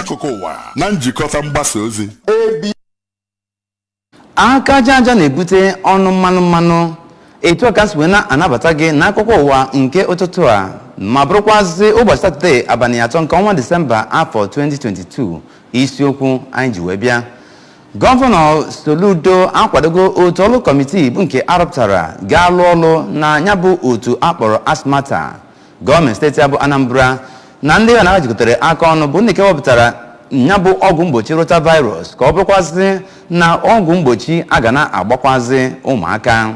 Akụkọ ụwa na njikọta mgbasa ozi. Aka aja aja na-ebute ọnụ mmanụ mmanụ. Etu a ka si wee na-anabata gị n'akụkọ ụwa nke ụtụtụ a, ma bụrụkwazị ụbọchị Satọde, abalị 3 nke ọnwa Disemba, afọ 2022. Isiokwu anyị ji wee bịa: Gọvanọ Soludo akwadogo otu ọlụ kọmitii bụ nke arụpụtara ga-alụ ọlụ na ya bụ otu akpọrọ ASMATA. Gọọmenti steeti abụ Anambra na ndị ya na ha jikọtara aka ọnụ bụ ndị nke wepụtara ya bụ ọgwụ mgbochi rotavirus, ka ọ bụrụkwazị na ọgwụ mgbochi a ga na-agbakwazị ụmụaka.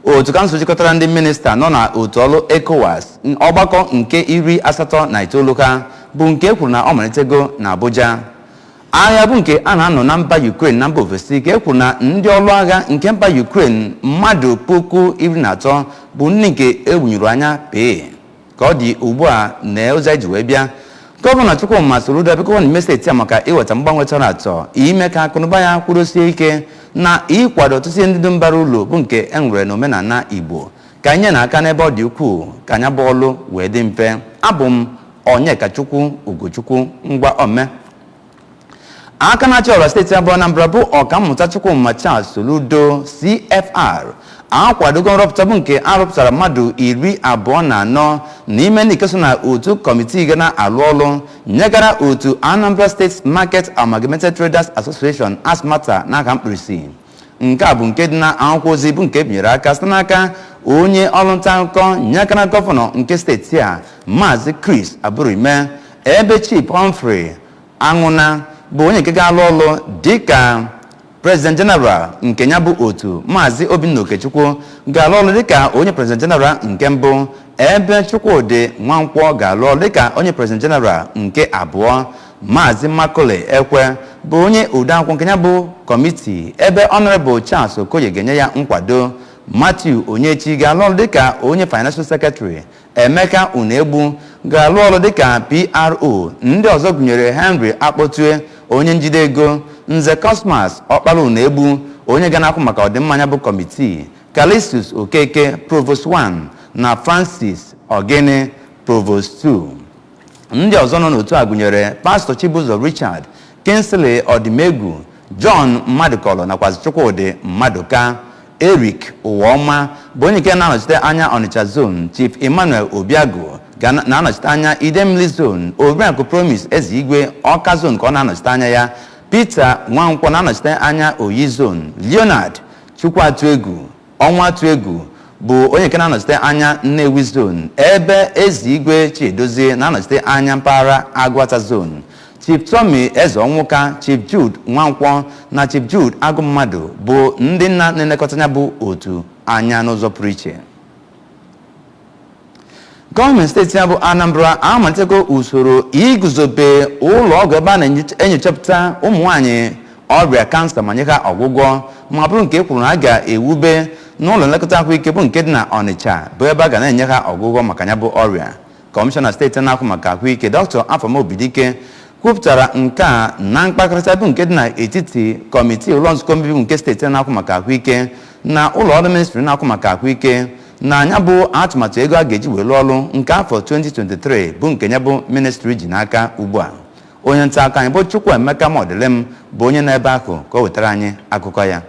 Otu kansụl jikọtara ndị minista nọ na otu ọlụ ECOWAS, ọgbakọ nke 89 ha bụ nke e kwuru na ọ malitego na Abuja. Agha bụ nke a na-anọ na mba Ukraine na mba ofesi, ka e kwuru na ndị ọlụ agha nke mba Ukraine mmadụ 13,000 bụ ndị nke ewunyuru anya pee. Ka ọ dị ugbu a na ụzọ anyị ji wee bịa: Gọvanọ Chukwuma Soludo abịakọwa n'ime steeti a maka iweta mgbanwe tọrọ atọ, ime ka akụnụba ya kwudosie ike na ịkwado ọtụtụ ihe ndị dị mbara ụlọ bụ nke e nwere n'omenala Igbo, ka anyị nye n'aka n'ebe ọ dị ukwuu ka anya bụ ọlụ wee dị mfe. Abụ m Onyekachukwu Ugochukwu. Ngwa ome aka na-achị ọra steeti abụọ Anambra bụ Ọkammụta Chukwuma Charles Soludo, CFR, akwadogo nrọpụta bụ nke arụpụtara mmadụ 24 n'ime ndị nke so na otu kọmitii ga na-alụ ọlụ nyegara otu Anambra State Market Amalgamated Traders Association, ASMATA n'aka mkpirisi. Nke a bụ nke dị na akwụkwọ ozi bụ nke ebinyere aka site n'aka onye ọrụ nta akụkọ nyekara gọvanọ nke steeti a, Maazị Chris Aburime, ebe Chief Humphrey Aṅụna bụ onye nke ga-alụ ọlụ dịka President General nke ya bụ otu. Maazị Obinna Okechukwu ga-alụ ọlụ dịka onye President General nke mbụ, ebe Chukwudị Nwankwọ ga-alụ ọlụ dịka onye President General nke abụọ. Maazị Makole Ekwe bụ onye odeakwụkwọ nke ya bụ kọmitii, ebe Honorable Charles Okoye ga-enye ya nkwado. Matthew Onyechi ga-alụ ọrụ dịka onye Financial Secretary. Emeka Unegbu ga-alụ ọrụ dịka PRO. Ndị ọzọ gụnyere Henry Akpotue, onye njide ego, Nze Cosmas Ọkpara Unegbu, onye ga na-akwụ maka ọdịmma ya bụ kọmitii, Calistus Okeke, Provost 1, na Francis Ogene, Provost 2. Ndị ọzọ nọ n'otu a gụnyere Pastọ Chibụzọ Richard, Kingsley Ọdịmegwu, John Mmadụkọlọ nakwazi Chukwudị Mmadụka. Eric Ụwaọma bụ onye nke na-anọchite anya Ọnịcha Zone. Chief Emmanuel Obiago ga na-anọchite anya Idemili Zone. Oriakụ Promise Ezeigwe, Ọka Zone ka ọ na-anọchite anya ya. Peter Nwankwọ na-anọchite anya Oyi Zone. Leonard Chukwuatụegwu Ọnwa-Atụegwu bụ onye nke na-anọchite anya Nnewi Zone, ebe Ezeigwe Chiedozie na-anọchite anya mpaghara Agụata Zone. Chief Tommy Eze Ọnwụka, Chief Jude Nwankwọ na Chief Jude Agụmmadụ bụ ndị nna na-elekọta ya bụ otu anya n'ụzọ pụrụ iche. Gọọmenti steeti ya bụ Anambra amalitego usoro iguzobe ụlọ ọgwụ ebe a na-enyochapụta ụmụ nwaanyị ọrịa kansa ma nye ha ọgwụgwọ, ma bụrụ nke e kwuru na a ga-ewube n'ụlọ nlekọta ahụike bụ nke dị na Ọnịcha, bụ ebe a ga na-enye ha ọgwụgwọ maka ya bụ ọrịa. Kọmishọna steeti na-ahụ maka ahụike, Dr. Afam Obidike, kwupụtara nke a na mkpakọrịta bụ nke dị n'etiti kọmitii ụlọ nzukọ omeiwu nke steeti na-ahụ maka ahụike na ụlọ ọrụ ministri na-ahụ maka ahụike na anya bụ atụmatụ ego a ga-eji wee lụọ ọrụ nke afọ 2023 bụ nke ya bụ ministri ji n'aka ugbu a. Onye nta akụkọ anyị bụ Chukwuemeka Mọdịlem bụ onye nọ ebe ahụ ka o wetara anyị akụkọ ya.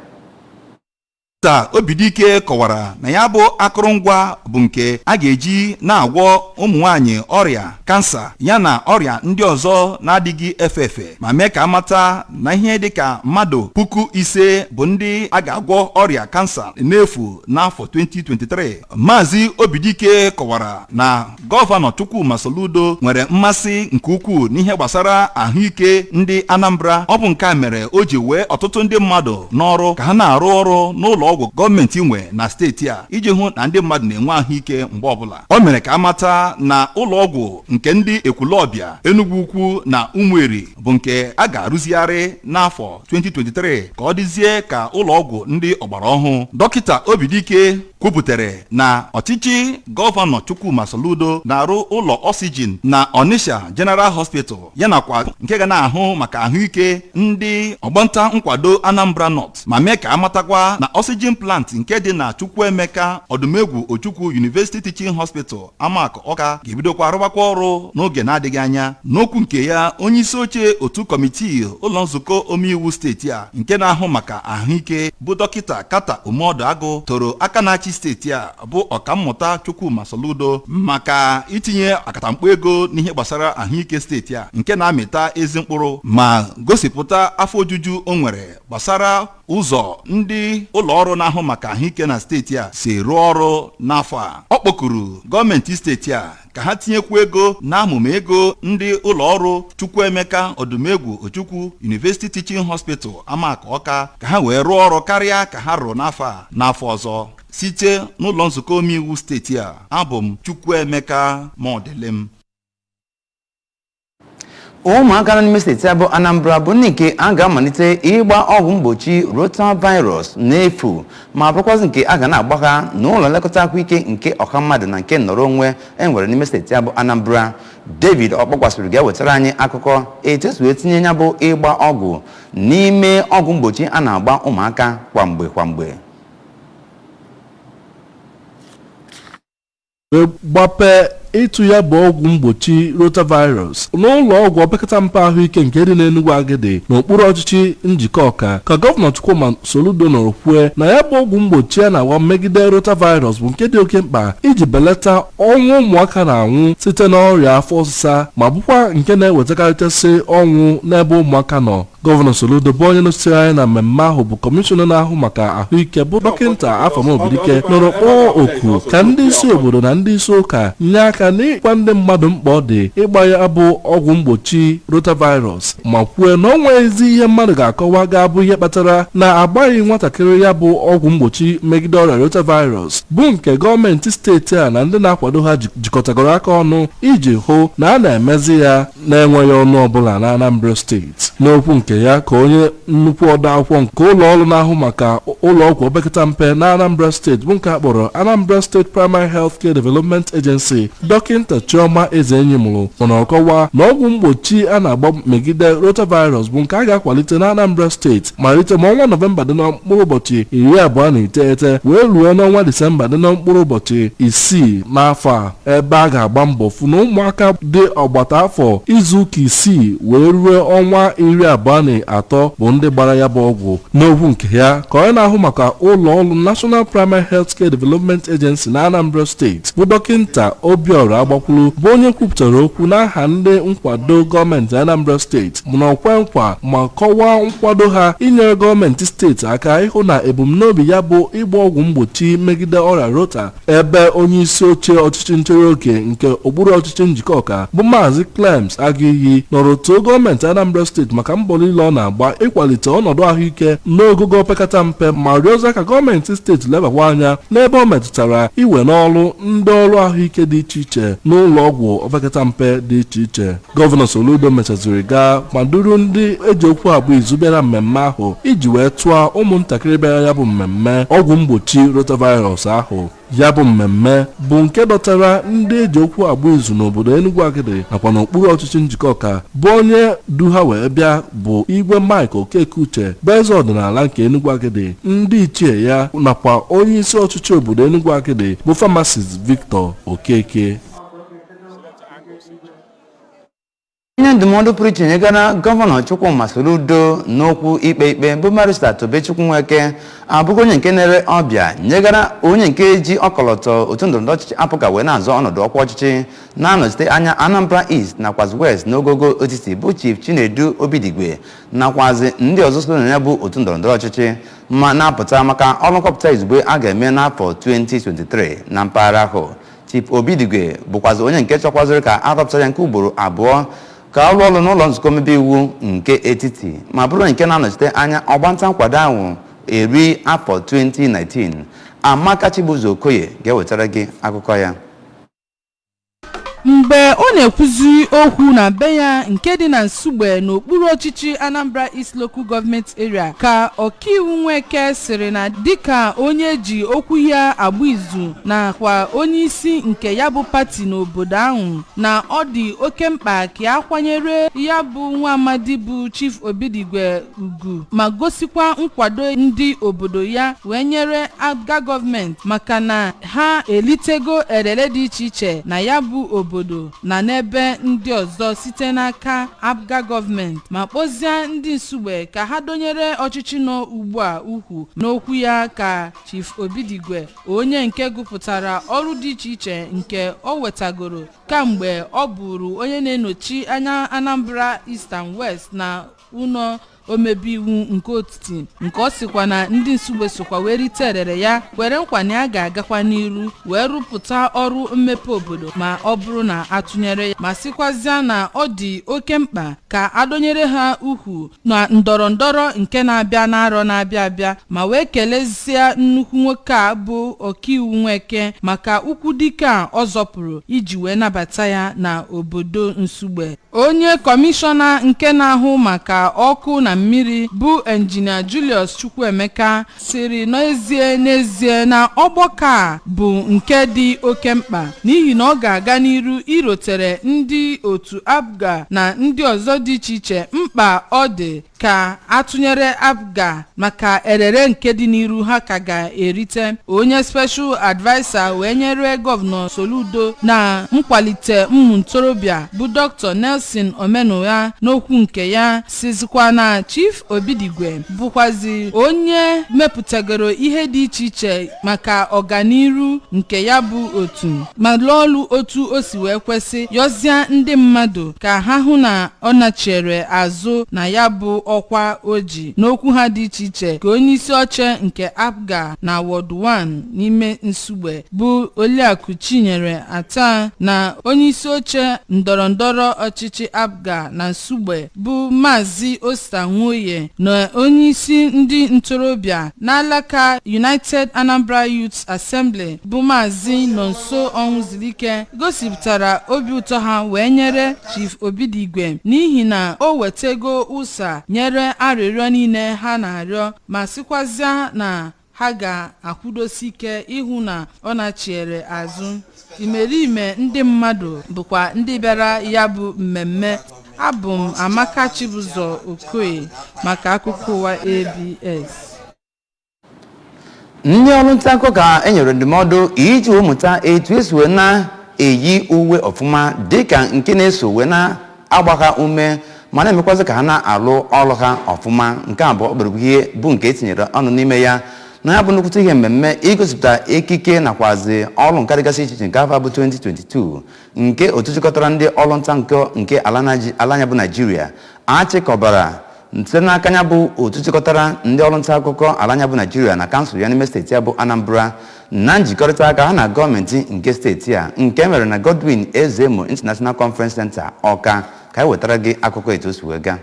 Dọkịta Obidike kọwara na ya bụ akụrụngwa bụ nke a ga-eji na-agwọ ụmụ nwanyị ọrịa kansa yana ọrịa ndị ọzọ na-adịghị efe efe, ma mee ka amata na ihe dịka mmadụ 5,000 bụ ndị a ga-agwọ ọrịa kansa n'efu n'afọ 2023. Maazị Obidike kọwara na Gọvanọ Chukwuma Soludo nwere mmasị nke ukwuu n'ihe gbasara ahụike ndị Anambra. Ọ bụ nke a mere o ji wee ọtụtụ ndị mmadụ n'ọrụ ka ha na-arụ ọrụ n'ụlọ ọgwụ gọọmenti nwe na steeti a, iji hụ na ndị mmadụ na-enwe ahụike mgbe ọbụla. O mere ka amata na ụlọ ọgwụ nke ndị Ekwulọbịa, Enugwu Ukwu na Ụmụeri bụ nke a ga-arụzigharị n'afọ 2023 ka ọ dịzie ka ụlọ ọgwụ ndị ọgbara ọhụụ. Dọkịta Obidike kwupụtara na ọchịchị Gọvanọ Chukwuma Soludo na-arụ ụlọ oxygen na Onitsha General Hospital, ya nakwa nke ga na-ahụ maka ahụike ndị ọgbanta nkwado Anambra North, ma mee ka amatakwa na oxygen Oxygen plant nke dị na Chukwuemeka Ọdụmegwu Ojukwu University Teaching Hospital Amak Ọka ga-ebidokwa arụbakwa ọrụ n'oge na-adịghị anya. N'okwu nke ya, onye isi oche otu kọmitii ụlọ nzukọ omeiwu steeti a nke na-ahụ maka ahụike bụ Dọkịta Kata Umeọdụagụ toro aka na-achị steeti a bụ Ọkammụta Chukwuma Soludo maka itinye akatamkpo ego n'ihe gbasara ahụike steeti a nke na-amịta ezi mkpụrụ, ma gosipụta afọ ojuju o nwere gbasara ụzọ ndị ụlọọrụ na-ahụ maka ahụike na steeti a si rụọ ọrụ n'afọ a. Ọ kpọkuru gọọmenti steeti a ka ha tinyekwu ego n'amụma ego ndị ụlọọrụ Chukwuemeka Ọdụmegwu Ojukwu University Teaching Hospital Amak Ọka ka ha wee rụọ ọrụ karịa ka ha rụrụ n'afọ a n'afọ ọzọ. Site n'ụlọ nzukọ omeiwu steeti a, abụ m Chukwuemeka Modilim. Ụmụaka nọ n'ime steeti a bụ Anambra bụ ndị nke a ga-amalite ịgba ọgwụ mgbochi rotavirus n'efu, ma bụrụkwazị nke a ga na-agba ha n'ụlọ nlekọta ahụike nke ọha mmadụ na nke nnọrọ onwe e nwere n'ime steeti a bụ Anambra. David Ọkpọkwasịrị ga-ewetara anyị akụkọ etu esi wee tinye ya bụ ịgba ọgwụ n'ime ọgwụ mgbochi a na-agba ụmụaka kwamgbe kwamgbe. Wee gbapee ịtụ ya bụ ọgwụ mgbochi rotavirus n'ụlọ ọgwụ opekata mpe ahụike nke dị n'Enugu Agidi n'okpuru ọchịchị njikọ ọka, ka Gọvanọ Chukwuma Soludo nọrọ kwue na ya bụ ọgwụ mgbochi a na-agba megide rotavirus bụ nke dị oke mkpa iji belata ọnwụ ụmụaka na-anwụ site n'ọrịa afọ ọsịsa, ma bụkwa nke na-ewetakarịchasị ọnwụ n'ebe ụmụaka nọ. Gọvanọ Soludo bụ onye nọchitere anya na mmemme ahụ bụ kọmishọna na-ahụ maka ahụike bụ Dọkịta Afam Obidike nọrọ kpọọ oku ka ndị isi obodo na ndị isi ụka nye aka n'ịkwa ndị mmadụ mkpa ọ dị ịgba ya bụ ọgwụ mgbochi rotavirus, ma kwue na ọ nweghịzi ihe mmadụ ga-akọwa ga-abụ ihe kpatara na agbaghị nwatakịrị ya bụ ọgwụ mgbochi megide ọrịa rotavirus, bụ nke gọọmenti steeti a na ndị na-akwado ha jikọtagoro aka ọnụ iji hụ na a na-emezi ya na-enweghị ọnụ ọbụla na Anambra steeti. N'okwu nke ya, ka onye nnukwu odeakwụkwọ nke ụlọ ọrụ na-ahụ maka ụlọ ọgwụ opekata mpe na Anambra steeti bụ nke a kpọrọ Anambra State Primary Health Care Development Agency, Dọkịta Chioma Ezenyimụrụ nọrọ kọwaa na ọgwụ mgbochi a na-agba megide rotavirus bụ nke a ga-akwalite na Anambra steeti malite ma ọnwa Nọvemba dị na mkpụrụ ụbọchị 29 wee ruo n'ọnwa Disemba dị na mkpụrụ ụbọchị 6 n'afọ a, ebe a ga-agba mbọ fụ na ụmụaka dị ọgbata afọ izuụka 6 wee ruo ọnwa 23 bụ ndị gbara ya bụ ọgwụ. N'okwu nke ya, ka onye na-ahụ maka ụlọ ọrụ National Primary Health Care Development Agency na Anambra steeti bụ Dọkịta Obiora Agbakwulu bụ onye kwupụtara okwu n'aha ndị nkwado gọọmenti Anambra steeti na okwe nkwa ma kọwaa nkwado ha inyere gọọmenti steeti aka ịhụ na ebumnobi ya bụ ịgba ọgwụ mgbochi megide ọrịa rota, ebe onye isi oche ọchịchị nchere oge nke okpuru ọchịchị njikọ ọka bụ Maazị Clems Agụiyi nọrọ too gọọmenti Anambra steeti maka mbọ niile ọ na-agba ịkwalite ọnọdụ ahụike n'ogogo opekata mpe, ma rịọzie ka gọọmenti steeti lebakwa anya n'ebe ọ metụtara iwe n'ọrụ ndị ọrụ ahụike dị iche iche n'ụlọ ọgwụ opekata mpe dị iche iche. Gọvanọ Soludo mechaziri gaa ma duru ndị eji okwu abụọ izu bịara mmemme ahụ iji wee tụọ ụmụntakịrị bịara ya bụ mmemme ọgwụ mgbochi rotavirus ahụ. Ya bụ mmemme bụ nke dọtara ndị eji okwu agba izu n'obodo Enugu Agidi nakwa n'okpuru ọchịchị njikọ ọka, bụ onye du ha wee bịa bụ Igwe Mike Okeke-Uche bụ eze ọdịnala nke Enugu Agidi, ndị ichie ya nakwa onye isi ọchịchị obodo Enugu Agidi bụ Pharmacist Victor Okeke. Onye ndụmọdụ pụrụ iche nyegara Gọvanọ Chukwuma Soludo n'okwu ikpe ikpe bụ Barrister Tobechukwu Nweke abụghị onye nke na-ere ọbịa nyegara onye nke ji ọkọlọtọ otu ndọrọndọrọ ọchịchị APGA wee na-azọ ọnọdụ ọkwa ọchịchị na-anọchite anya Anambra East nakwazi West n'ogogo etiti bụ Chief Chinedu Obidigwe nakwazi ndị ọzọ so na ya bụ otu ndọrọndọrọ ọchịchị ma na-apụta maka ọrụ nkọpụta izugbe a ga-eme n'afọ 2023 na mpaghara ahụ. Chief Obidigwe bụkwazi onye nke chọkwaziri ka a rọpụta ya nke ugboro abụọ ka ọ rụọ ọrụ n'ụlọ nzukọ omebe iwu nke etiti, ma bụrụ nke na-anọchite anya ọgbanta nkwado ahụ eri afọ 2019. Amaka Chibuzo Okoye ga-ewetara gị akụkọ ya. Mgbe ọ na-ekwuzi okwu na be ya nke dị na Nsugbe n'okpuru ọchịchị Anambra East Local Government Area, ka ọkaiwu Nweke sịrị na dịka onye ji okwu ya agba izu nakwa onye isi nke ya bụ pati n'obodo ahụ, na ọ dị oke mkpa ka a kwanyere ya bụ nwa amadi bụ Chief Obidigwe ugwu ma gosikwa nkwado ndị obodo ya wee nyere APGA gọọmenti, maka na ha elitego elele dị iche iche na ya bụ obodo na n'ebe ndị ọzọ site n'aka APGA gọọmenti, ma kpọzie ndị Nsugbe ka ha donyere ọchịchị nọ ugbu a ukwu. N'okwu ya ka Chief Obidigwe, onye nke gụpụtara ọrụ dị iche iche nke o wetagoro kamgbe ọ bụrụ onye na-enochi anya Anambra East and West na ụlọ omebe iwu nke otiti, nke ọ sịkwa na ndị Nsugbe sokwa wee rite erere ya, kwere nkwa na ya ga-agakwa n'iru wee rụpụta ọrụ mmepe obodo ma ọ bụrụ na atụnyere ya, ma sịkwazịa na ọ dị oke mkpa ka adọnyere ha ukwu na ndọrọ ndọrọ nke na-abịa n'arọ na-abịa abịa, ma wee kelezie nnukwu nwoke a bụ ọkaiwu Nweke maka ukwu dike a ọ zọpụrụ iji wee nabata ya na obodo Nsugbe. Onye kọmishọna nke na-ahụ maka ọkụ na mmiri bụ Enjinia Julius Chukwuemeka sịrị n'ezie n'ezie na ọgbakọ a bụ nke dị oke mkpa, n'ihi na ọ ga-aga n'iru irotere ndị otu APGA na ndị ọzọ dị iche iche mkpa ọ dị ka atụnyere APGA maka erere nke dị n'iru ha ka ga-erite. Onye special adviser wee nyere Gọvanọ Soludo na nkwalite ụmụ ntorobịa bụ Dr. Nelson Omenugha n'okwu nke ya sizikwa na Chief Obidigwe bụkwazi onye mepụtagoro ihe dị iche iche maka ọganiru nke ya bụ otu, ma lụọ ọrụ otu o si wee kwesị, yọzie ndị mmadụ ka ha hụ na ọ nachere azụ na ya bụ ọkwa o ji. N'okwu ha dị iche iche ka onye isi oche nke APGA na Ward 1 n'ime Nsugbe bụ Oliakụ Chinyere Ata na onye isi oche ndọrọndọrọ ọchịchị APGA na Nsugbe bụ Maazị Osta Nwoye na onye isi ndị ntorobịa n'alaka United Anambra Youth Assembly bụ Maazị Nonso Ọnwụzilike gosipụtara obi ụtọ ha wee nyere Chief Obidigwe n'ihi na o wetego ụsa nyere arịrịọ niile ha na-arịọ, ma sịkwazịa na ha ga-akwụdosi ike ịhụ na ọ nachiere azụ. Imerime ndị mmadụ bụkwa ndị bịara ya bụ mmemme. Abụ m Amaka Chibụzọ Okoye maka akụkọ ụwa ABS. Ndị ọrụ nta akụkọ ka e nyere ndụmọdụ iji wee mụta etu esi wee na-eyi uwe ọfụma dịka nke na-eso wee na-agba ha ume ma na-emekwazị ka ha na-alụ ọrụ ha ọfụma. Nke a bụ ọkpụrụkpụ ihe bụ nke etinyere ọnụ n'ime ya na ya bụ nnukwute ihe mmemme igosipụta ekike nakwazi ọrụ nka dịgasị iche iche nke afọ bụ 2022 nke otu chịkọtara ndị ọrụ nta nke ala anya bụ Naijiria achịkọbara site n'aka ya bụ otu chịkọtara ndị ọrụ nta akụkọ ala anya bụ Naijiria na kansụl ya n'ime steeti ya bụ Anambra na njikọrịta aka ha na gọọmenti nke steeti a, nke mere na Godwin Ezeemo International Conference Center, Ọka. Ka anyị wetara gị akụkọ etu o si wee gaa.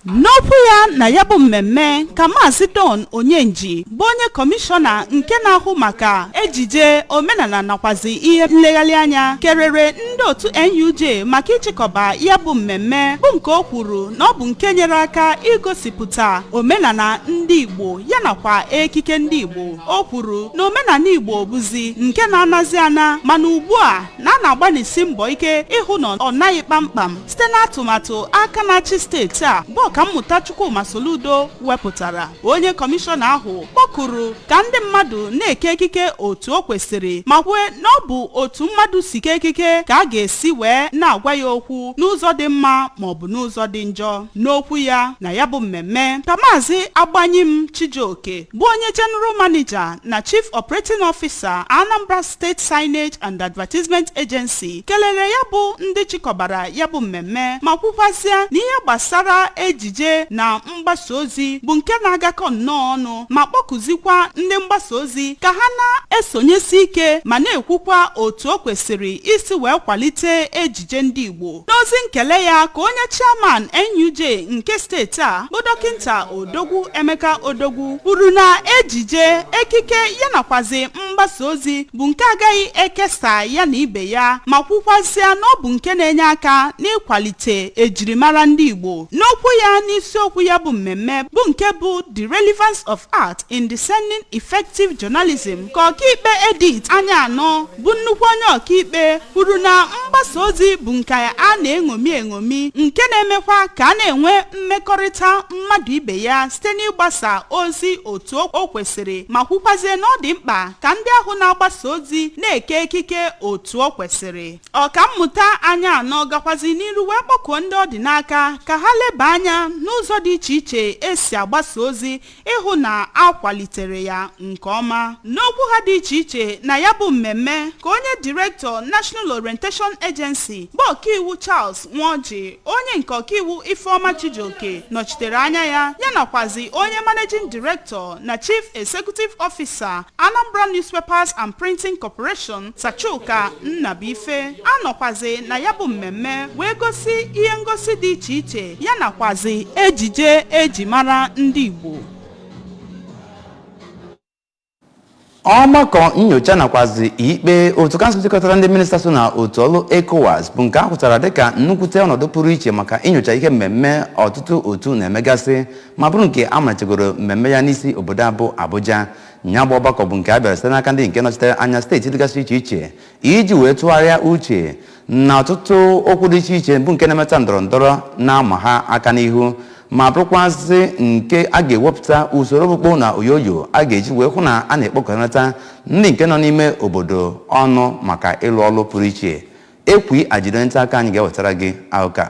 N'okwu ya na ya bụ mmemme ka Maazị Don Onyenji bụ onye kọmishọna nke na-ahụ maka ejije, omenala nakwazi ihe nlegharị anya kerere ndị otu NUJ maka ịchịkọba ya bụ mmemme, bụ nke o kwuru na ọ bụ nke nyere aka igosipụta omenala ndị Igbo ya nakwa ekike ndị Igbo. O kwuru na omenala Igbo bụzi nke na-anazi ana, mana ugbu a na a na-agbanisi mbọ ike ịhụ na ọ naghị kpamkpam site n'atụmatụ aka na-achị steeti a bụ Ọkammụta Chukwuma Soludo wepụtara. Onye kọmishọna ahụ kpọkuru ka ndị mmadụ na-eke ekike otu o kwesịrị, ma kwue na ọ bụ otu mmadụ si kee ekike ka a ga-esi wee na-agwa ya okwu n'ụzọ dị mma ma ọ bụ n'ụzọ dị njọ. N'okwu ya na ya bụ mmemme ka Maazị Agbanyim Chijioke bụ onye General Manager na Chief Operating Officer, Anambra State Signage and Advertisement Agency, kelere ya bụ ndị chịkọbara ya bụ mmemme, ma kwukwazịa na ihe gbasara ejije na mgbasa ozi bụ nke na-agakọ nnọọ ọnụ, ma kpọkụzikwa ndị mgbasa ozi ka ha na-esonyesi ike ma na-ekwukwa otu o kwesịrị isi wee kwalite. na-akwalite ejije ndị Igbo. N'ozi nkele ya ka onye chairman NUJ nke steeti a bụ Dọkịnta Odogwu Emeka Odogwu kwuru na ejije, ekike ya nakwazi mgbasa ozi bụ nke agaghị ekesa ya na ibe ya, ma kwukwazịa na ọ bụ nke na-enye aka n'ịkwalite ejirimara ndị Igbo. N'okwu ya n'isiokwu ya bụ mmemme bụ nke bụ The Relevance of Art in Discerning Effective Journalism, ka ọkaikpe Edith Anyanọ bụ nnukwu onye ọkaikpe kwuru na mgbasa ozi bụ nke a na-eṅomi eṅomi, nke na-emekwa ka a na-enwe mmekọrịta mmadụ ibe ya site n'ịgbasa ozi otu o kwesịrị, ma kwukwazie na ọ dị mkpa ka ndị ahụ na-agbasa ozi na-eke ekike otu o kwesịrị. Ọkammụta Anyanọ gakwazi n'iru wee kpọkuo ndị ọ dị n'aka ka ha leba anya n'ụzọ dị iche iche esi agbasa ozi ịhụ na a kwalitere ya nke ọma. N'okwu ha dị iche iche na ya bụ mmemme ka onye direktọ National Orientation Agency bụ ọkaiwu Charles Nwoji, onye nke ọkaiwu Ifeoma Chijioke nọchitere anya ya, ya nakwazi onye managing director na chief executive officer Anambra Newspapers and Printing Corporation Sachuka Nnabuife anọkwazi na ya bụ mmemme wee gosi ihe ngosi dị iche iche ya nakwazi ejije eji mara ndị Igbo. Ọgbakọ nyocha nakwazi ikpe otu kansụl jikọtara ndị minista so na otu ọlụ ECOWAS bụ nke a hụtara dịka nnukwute ọnọdụ pụrụ iche maka inyocha ihe mmemme ọtụtụ otu na-emegasị, ma bụrụ nke a malitegoro mmemme ya n'isi obodo abụ Abuja. Nya bụ ọgbakọ bụ nke a bịara site n'aka ndị nke nọchitere anya steeti dịgasị iche iche iji wee tụgharịa uche na ọtụtụ okwu dị iche iche bụ nke na-emeta ndọrọ ndọrọ na-ama ha aka n'ihu, ma bụrụkwazị nke a ga-ewepụta usoro okpukpo na oyoyo a ga-eji wee hụ na a na-ekpokọnata ndị nke nọ n'ime obodo ọnụ maka ịlụ ọlụ pụrụ iche. Ekwi ajide nta aka anyị ga-ewetara gị akụkọ.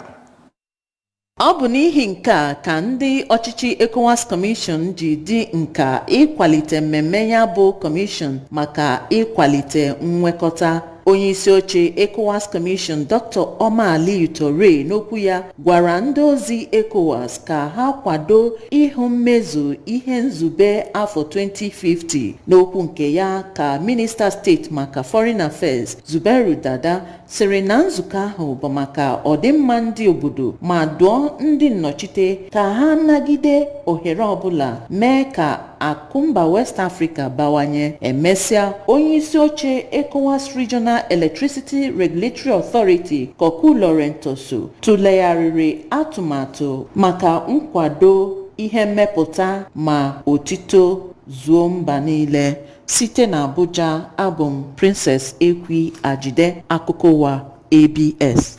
Ọ bụ n'ihi nke a ka ndị ọchịchị ECOWAS Commission ji dị nka ịkwalite mmemme ya bụ Commission maka ịkwalite nwekọta. Onye isi oche ECOWAS Commission Dr. Omar Aliyu Toure n'okwu ya gwara ndị ozi ECOWAS ka ha kwado ịhụ mmezu ihe nzube afọ 2050. N'okwu nke ya ka Minista steeti maka Foreign Affairs Zubairu Dada sịrị na nzukọ ahụ bụ maka ọdịmma ndị obodo, ma dụọ ndị nnọchite ka ha nagide ohere ọbụla mee ka akụ mba West Africa bawanye. Emesịa, onye isi oche ECOWAS Regional Electricity Regulatory Authority Koku Laurentoso tụlegharịrị atụmatụ maka nkwado ihe mmepụta ma otito zuo mba niile. Site na Abuja, abụ m Princess Ekwi Ajide, akụkọ ụwa ABS.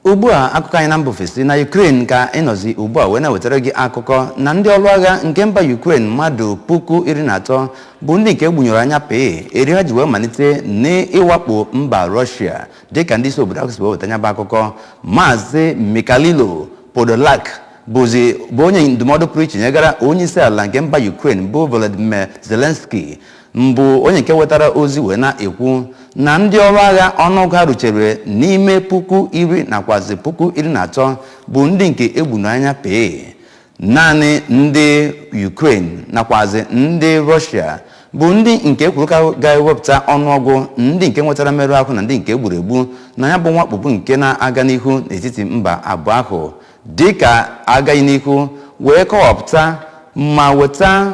Ugbu a akụkọ anyị na mba ofesi na Ukraine ka ịnọzi ugbu a wee na-ewetara gị akụkọ na ndị ọrụ agha nke mba Ukraine mmadụ 13,000 bụ ndị nke gbunyere anya pee eri ha ji wee malite n'ịwakpo mba Russia, dịka ndị isi obodo ahụ si wee weta anya bụ akụkọ. Maazị Mikhailo Podolak bụzi bụ onye ndụmọdụ pụrụ iche nyegara onye isi ala nke mba Ukraine bụ Volodymyr Zelensky, mbụ onye nke wetara ozi wee na-ekwu na ndị ọrụ agha ọnụọgụ ha ruchere n'ime 10,000 nakwazi 13,000 bụ ndị nke egburu anya pee. Naanị ndị Ukraine nakwazi ndị Russia bụ ndị nke ekwuru ka ga-ewepụta ọnụọgụ ndị nke nwetara mmerụ ahụ na ndị nke egburu egbu na ya bụ mwakpo nke na-aga n'ihu n'etiti mba abụọ ahụ, dịka agaghị n'ihu wee kọwapụta ma weta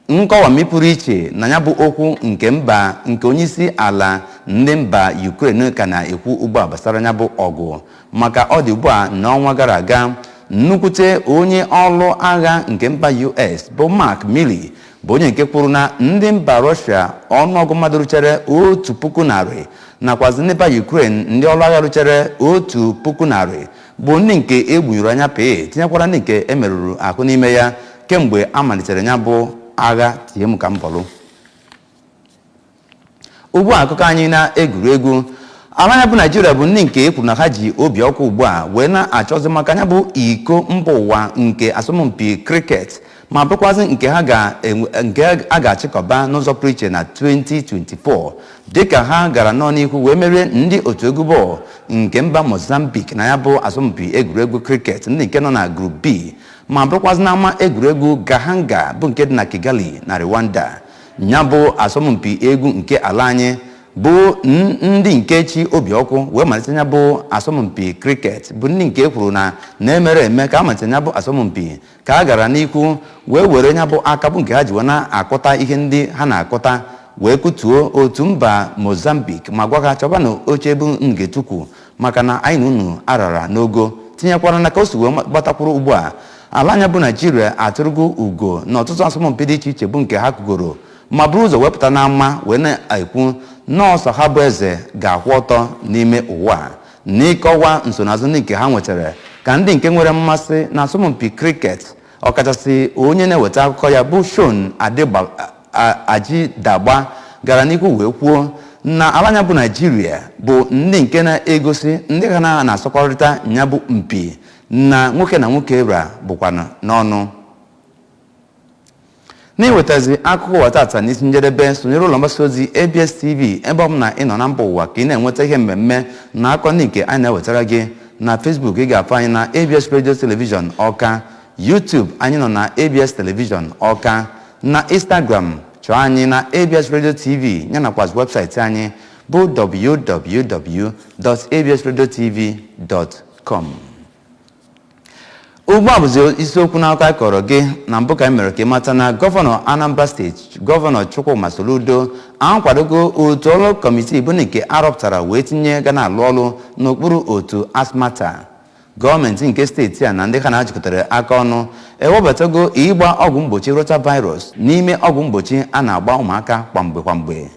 nkọwami pụrụ iche na ya bụ okwu nke mba nke onyeisi ala ndị mba Ukraine ka na-ekwu ugbu a gbasara ya bụ ọgụ. Maka ọ dị ugbu a n'ọnwa gara aga, nnukwute onye ọrụ agha nke mba US bụ Mark Milley bụ onye nke kwuru na ndị mba Russia ọnụọgụ mmadụ ruchere 1,100 nakwazi ndị mba Ukraine ndị ọrụ agha ruchere 1,100 bụ ndị nke egbunyere anya pee, tinyekwara ndị nke emerụrụ ahụ n'ime ya kemgbe a malitere ya bụ agha tie m ka m bọlụ. Ugbu a akụkọ anyị na egwuregwu. Ala ya bụ Naijiria bụ ndị nke ekwuru na ha ji obi ọkụ ugbu a wee na-achọzi maka ya bụ iko mba ụwa nke asọmpi kriket, ma bụrụkwazị nke a ga-achịkọba n'ụzọ pụrụ iche na 2024, dịka ha gara nọ n'ihu wee merie ndị otu egwu bọọlụ nke mba Mozambique na ya bụ asọmpi egwuregwu kriket ndị nke nọ na Group B, ma bụrụkwazị n'ama egwuregwu Gahanga bụ nke dị na Kigali na Rwanda. Ya bụ asọmpi egwu nke ala anyị bụ ndị nke chi obi ọkụ wee malite ya bụ asọmpi cricket, bụ ndị nke kwuru na na-emere eme ka a malite ya bụ asọmpi, ka a gara n'ikwu wee were ya bụ aka bụ nke ha ji wee na-akụta ihe ndị ha na-akụta wee kutuo otu mba Mozambique, ma gwa ha chọba na oche ebe ngetukwu, maka na anyị na unu arara n'ogo. Tinyekwara na ka o si wee gbatakwuru ugbu a, ala anya bụ Naijiria atụrụgo ugo na ọtụtụ asọmpi dị iche iche bụ nke ha kugoro, ma buru ụzọ wepụta n'ama wee na-ekwu nọọsụ ha bụ eze ga-akwụ ọtọ n'ime ụwa. N'ịkọwa nsonaazụ ndị nke ha nwetara, ka ndị nke nwere mmasị na asọmpi cricket, ọkachasị onye na-eweta akụkọ ya bụ Seun Ajidagba, gara n'ihu wee kwuo na ala anya bụ Naijiria bụ ndị nke na-egosi ndị ha na-asọkọrịta nya bụ mpi na nwoke na nwoke ra bụkwanụ n'ọnụ. N'iwetazi akụkọ ụwa tata n'isi njedebe, sonyere ụlọ mgbasa ozi ABS TV ebe ọ bụla ị nọ na mba ụwa ka ị na-enweta ihe mmemme na akụkọ ndị nke anyị na-ewetara gị. Na Facebook, ị ga-afụ anyị na ABS Radio Television Ọka. YouTube, anyị nọ na ABS Television Ọka. Na Instagram, chọọ anyị na ABS Radio TV, ya nakwa webụsaịtị anyị bụ www.absradiotv.com. Ugbu a bụzi isiokwu n'akụkọ anyị kọrọ gị na mbụ, ka anyị mere ka ị mata na gọvanọ Anambra Steeti, Gọvanọ Chukwuma Soludo, akwadogo otu ọrụ kọmitii bụ nke arọpụtara wee tinye ga na-alụ ọrụ n'okpuru otu ASMATA. Gọọmenti nke steeti a na ndị ha na-achịkọtara aka ọnụ ewebatago ịgba ọgwụ mgbochi rotavirus n'ime ọgwụ mgbochi a na-agba ụmụaka kwamgbe kwamgbe.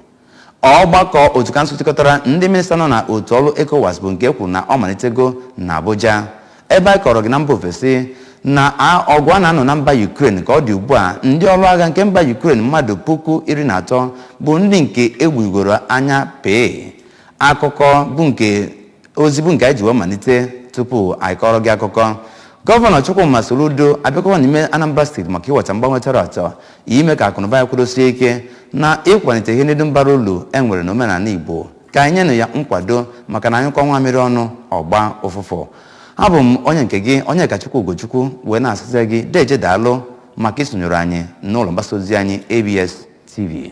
Ọgbakọ otu kansụl chịkọtara ndị minista nọ na otu ọrụ ECOWAS bụ nke kwuru na ọ malitego na Abuja. Ebe anyị kọrọ gị na mba ofesi na ọgụ a na-anọ na mba Ukraine, ka ọ dị ugbu a, ndị ọrụ agha nke mba Ukraine mmadụ 13,000 bụ ndị nke egbugoro anya pee. Akụkọ bụ nke ozi bụ nke anyị ji wee malite tupu anyị kọrọ gị akụkọ, Gọvanọ Chukwuma Soludo abịakwa n'ime Anambra Steeti maka iweta mgbanwe tọrọ atọ, ime ka akụnụba ya kwudosie ike na ịkwalite ihe ndị mbara ụlọ e nwere n'omenala Igbo. Ka anyị nyenụ ya nkwado, maka na anyụkọ nwa mmiri ọnụ ọgba ụfụfụ. Abụ m onye nke gị, onye Kachukwu Ugochukwu, wee na-asịzi gị deje daalụ maka isonyere anyị n'ụlọ mgbasa ozi anyị ABS TV.